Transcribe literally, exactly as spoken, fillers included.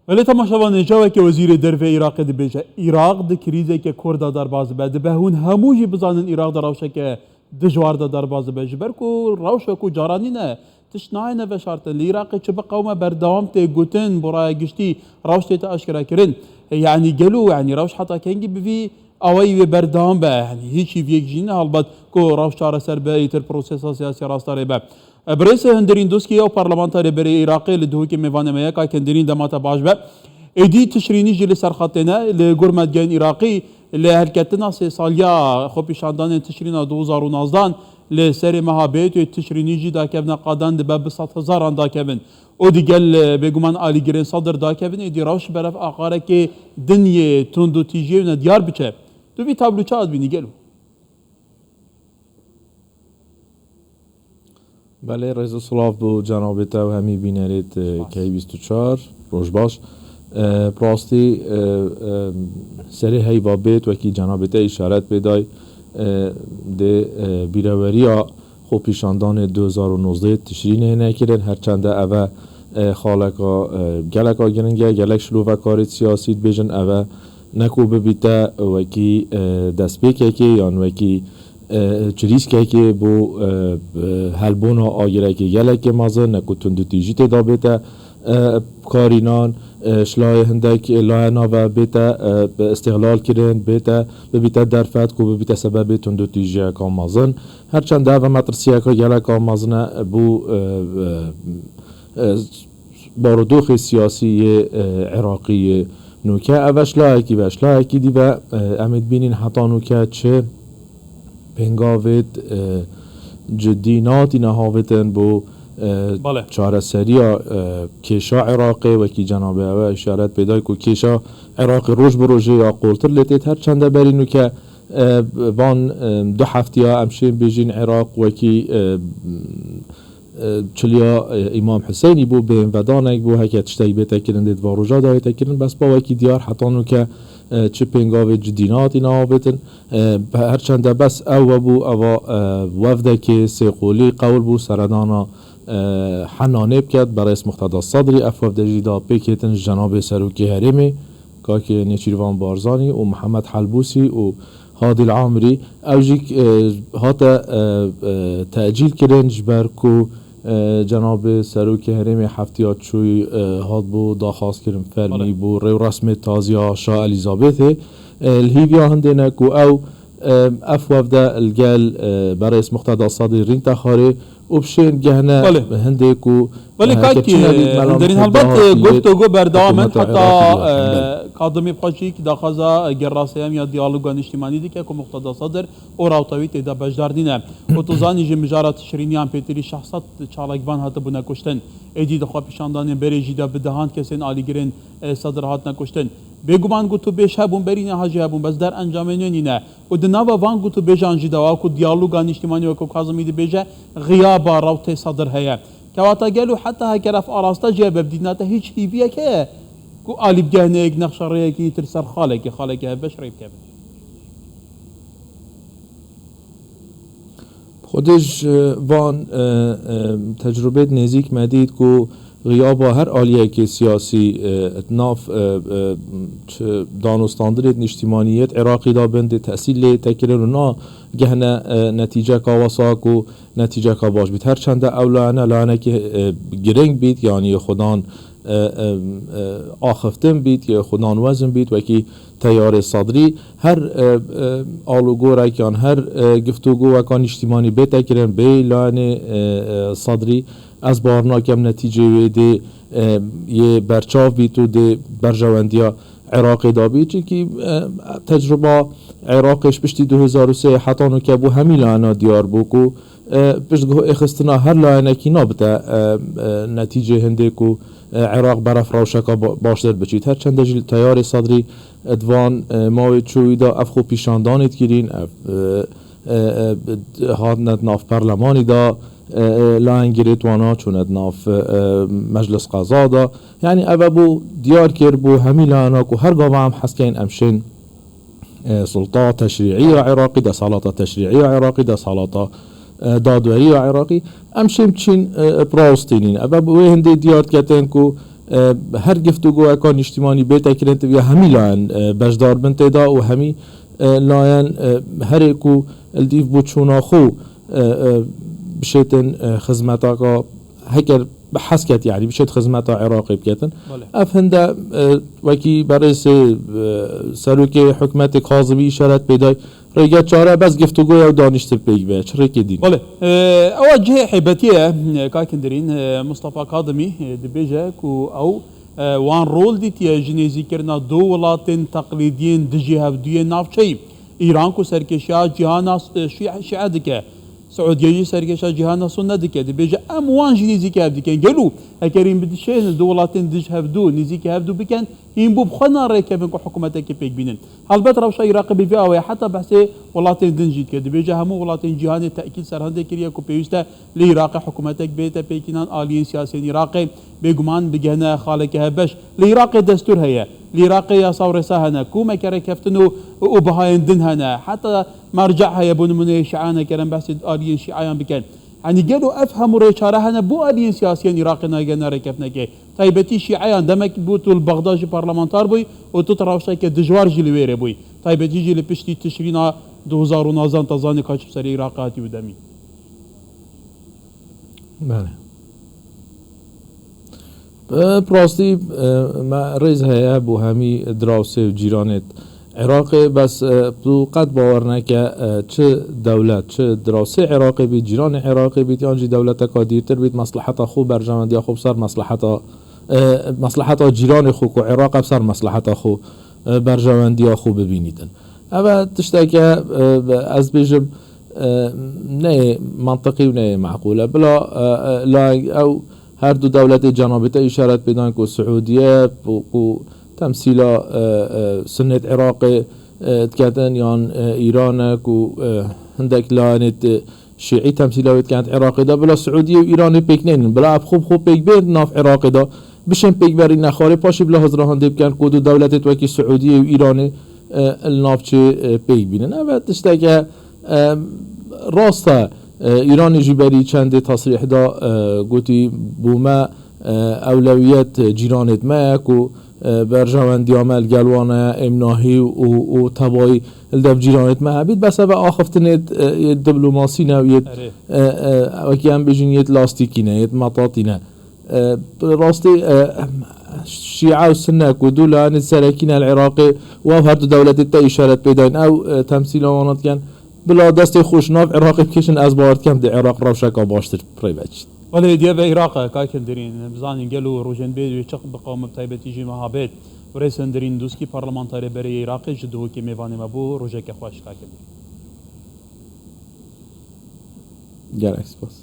Belê temaşevanê, çaweke Wezîrê Dervê Iraqê dibêje, Iraq di krîzeke kor de derbas dibe. Dibe hûn hemû jî bizanin Iraq di rewşeke dijwar de derbas dibe. Ji ber ku rewş wekû caran nîne, tişt nayêne veşartin. Li Iraqê çi biqewime berdewam tê gotin, bo raya giştî rewş tête aşkerakirin. Yanî gelo, yanî rewş heta kengî bi vî awayî wê berdewam be? Yanî hîç hîviyek jî nîne helbet ku rewş çareser be, îtir prosesa siyasî rastdarê be. Birêz Hundirîn Doskî, ew parlamenterê berê Iraqê, li Duhokê mêvanê me ye. Kak Hundirîn, dema te baş be. Êdî Tişrînî jî li ser xetê ne. Li gor medgehên Iraqî, li helketina sê saliya xwepîşandanên Tişrîna du hezar û nozdehan, li serê meha bêyetê Tişrînî jî dakevna qadan dibe bi sed hezaran dakevin. Û digel, e, bêguman alîgirên Sedr dakevin, êdî rewş beref aqarekê din yê tundûtîjiyê û nediyar biçe. Tu vî tablo çawa dibînî gelo? Belê, rêz û silav bo cenabê te û hemî bînerêt, e, Spas. K bîst û çar, roj baş. E, bi rastî, e, e, serê heyva bêt, wekî cenabê te îşaret pê day, e, dê, e, bîreweriya xwepîşandanê du hezar û nozdeh Tişrînê hene kirin, her çende eve, e, xaleka, e, geleka giring e, gelek şilovekarê siyasî dibêjin eve ne ku bibîte wekî, e, destpêkekê yan wekî, e, çirîskekê bo, e, e, helbûna agirekê gelekê mezin, ne ku tundûtîjî tê de bête, e, karînan, e, ji layê hindek layena ve bête, e, îstixlal kirin, bête, bibîte derfet ku bibîte sebebê tundûtîjiyeka mezin. Her çend ev metirsiyeka geleka mezin e, bû, e, e, e, barodoxê siyasî yê, e, Iraqî yê nûke. Ev e ji layekî ve, ji layekî dî ve, e, em ê dibînin heta nûke çi pêngavêt, e, cidî nehatîne havêtin bo, e, Bale. çareseriya, e, kêşa Iraqê, wekî cenabê ew e îşaret pê day ku kêşa Iraqê roj bi rojê ya qoltir lê têt. Her çende berî nûke, e, van, e, du heftiya em şên bêjîn Iraq wekî, e, e, çiliya, e, Îmam Hiseynî bû, bên vedanek bû, heke tiştek bête kirin dê di van roja de bête kirin, bes bawekî diyar heta nûke, e, çi pêngavê cidî nehatîne avêtin. E, her çende bes ew webû, eva, e, wevdekê sê qolî qewl bû seredana, e, Henanê biket, berêz Muqteda Sedrî, ev wevde jî da pêkêtin ji cenabê serokê herêmê, Kakê Nêçîrvan Barzanî û Mihemed Helbûsî û Hadîl Amrî, ew jî, e, hate, e, e, tecîl kirin, ji ber ku, e, cenabê serokê herêmê heftiya çûyî, e, hatbû daxwaz kirin fermî Bale. bo rêwresmê taziya Şa Elîzabethê. E, li hîviya hindê ne ku ew, e, ev wevde li gel, e, berêz Muqteda Sedrî rîn te xwarê û bi şên gehne Belê. hindê ku, Belê e, kakî, heke çi nebît, mela Hundirîn, Muqteda helbet, e, hatî yê guftûgo berdewam in hikûmeta heta, Iraqê e, diyakin. Belê. Kadimî Paşîk daxwaza, e, geraseyem ya diyaloga niştimanî dike ku Muqteda Sedr û rawta wî tê de beşdar nîne. Û tu zanî jî mijara Tişrîniyan pêtirî şeş sed çalakvan hatibûne kuştin. Êdî di xwepîşandanên berê jî de bi dehan kesên alîgirên, e, Sedr hatine kuştin. Bêguman ku tu bêş hebûn, berî niha jî hebûn, bes derencamê nû nîne. Û di nava van gotûbêjan jî de, wek ku diyaloga nîştimanî, wek ku Kazimî dibêje, xiyaba rewtê Sedr heye. Kewata gelo heta heke ev araste jî hebe, bi dîtina te hîç hîviyek heye ku alî bi gehneyek nexşa rêyekî îtir ser xalekê, xalekê hevbeş rê bikevin? Xwedê ji van, e, e, tecrûbêt nêzîk me dît ku xiyaba her aliyekê siyasî, e, di nav, e, e, çi danûstandinê di nîştîmaniyê di Iraqî de bin, dê tesîl lê te kirin û nagehne, e, netîceka wesa ku netîceka baş bît. Her çende ew layene layenekî, e, giring bît, yanî yê xudan, e, e, e, axiftin bît, yê xudan wezin bît, wekî teyarê Sedrî. Her, e, e, alûgorek yan her, e, giftûgo weka nîştîmanî bête kirin, bê layenê, e, e, Sedrî, ez bawer nakem netîcê wê dê, e, yê berçav bît û dê berjewendiya Iraqê de bît. Çimkî, e, tecrûba Iraqê ji piştî du hezar û sê heta nûke bo hemî layena diyar bû ku, e, piştguh êxistina her layenekî nabite, e, e, netîcê hindê ku, e, Iraq beref rewşeka ba-, baştir biçît. Her çende jî li teyarê Sedrî, e, di van, e, mawê çûyî de ev xwepîşandanê dikirîn, ev, e, e, e, hatine di nav perlemanî de, e, e, layengirêt wana çûne di nav, e, e, meclis qeza de. Yanî ev e bo diyar kir bo hemî layena ku her gava em hez keyn em şên, e, sulta teşrî'î ya Iraqî, desthilata teşrî'î ya Iraqî, desthilata, e, dadwerî ya Iraqî, em şên biçîn, e, bi rawestî nîn. Ev e bo wê hindê diyar diketin ku E, her giftûgoyeka nîştîmanî bête kirin, divê hemî layen, e, beşdar bin tê de û hemî, e, layen, e, herê ku li dîv boçûna xwe, e, e, bişêtin, e, xizmetaka, heker bi hez ket, yanî bişêt xizmeta Iraqê biketin. Belê. Ev hinde, e, wekî berêsê, e, serokê hikûmetê Kazimî îşaret pê day, rêge çare bes giftûgoya û danîştin pêk be. Çi rêkê dîn? Belê. E, ewa cihê heybetî ye, e, Kakin Dirîn, e, Mustafa Kadimî, e, dibêje ku ew, e, wan rol dîtiye ji nêzîkirina du welatên teqlîdiyên dijî hevduyê navçeyî. Îran ku serkêşiya cîhana, e, şî-, şîe dike. Siûdiye jî serkêşa cîhana sunne dike. Dibêje, em wan jî nêzîkî hev dikin. Gelo heker hîn bidişên du welatên dij hevdu, nêzîkî hevdu bikin, hîn bû bi xwe narêkevin ku hikûmetekê pêk bînin. Helbet rewşa Iraqê bi vî awê heta behsê welatên din jî dike. Dibêje, hemû welatên cîhanê tekîd ser hindê kiriye ku pêwîst e li Iraqê hikûmetek bête pêkînan, aliyên siyasiyên Iraqê bêguman bigihne xaleke hevbeş. Li Iraqê destûr heye, li Iraqê yasa û rêsa hene, ku mekerêkeftin û, û bihayên din hene. Heta merceh heye, bo nimûneyê şîeyan ekerin behsê aliyên şîeyan bikin. Yanî gelo ev hemû rêçare hene, bo aliyên siyasiyên Iraqê nagihne rêkeftinekê? Taybetî şîeyan, demek bû tu li Bexda jî parlamenter bûyî û tu di rewşeke dijwar jî li wê rê bûyî. Taybetî jî li piştî Tişrîna du hezar û nozdan te zanî ka çi bi serê Iraqê hatî û demî. Belê. Bi rastî, e, me rêz heye bo hemî dirawsê û cîranê Iraqê, bes, e, tu qet bawer neke, e, çi dewlet, çi dirawsê Iraqê bît, cîranê Iraqê bît, yan jî dewleteka dîrtir bît, mesleheta xwe, berjewendiya xwe bi ser mesleheta, e, mesleheta cîranê xwe ku Iraq e bi ser mesleheta xwe, e, berjewendiya xwe bibînîtin. Ev e tişteke, e, ez bêjim, e, neyê mantiqî û neyê meqûl e. Bila, e, e, la ew her du dewletê cenabê te îşaret pê dan ku Siûdiye û ku temsîla, e, e, Sunnêt Iraqê, e, diketin yan, e, Îran e ku, e, hindek layenêt, e, Şîî temsîla wê dikin Iraqê de. Bila Siûdiye û Îranê pêk neynin. Bila ev xwe bi xwe pêk bên nav Iraqê de. Bişên pêkberî nexwarê paşî bila hizra hindê bikin ku du dewletêt wekî Siûdiye û Îranê, e, li navçê, e, pêk bînin. Ev e tişteke, e, rast e. E, Îranê jî berî çendê tesrîh da, e, gotî, bo me, e, ewlewiyet cîranêt me ye ku, e, berjewendiya me li gel wan e, êm nahî û, û tebayî li dev cîranêt me hebît. Bes ev e axiftinêt, e, yê diplomasî ne û yê, Erê. e, e, wekî em bêjin yêt lastîkî ne, yêt metatî ne. E, bi rastî, e, şîe û sunne ku du layenê serekî ne li Iraqê û ev her du dewletê te îşaret pê dayîn, ew, e, temsîla wana dikin. Bila destê xwe ji nav Iraqê bikişin, ez bawer dikim di Iraq rewşeka baştir rê veçît. Belê, hêdiye ve Iraq e, Kakin Dirîn. Bizanîn gelo rojên bê wê çi biqewime, bi taybetî jî meha bêt. Birêz Dirîn Dûskî, parlamenterê berê yê Iraqê, ji Duhokê mêvanê me bû. Rojeke xweş, Kakin Dirîn. Gelek spas.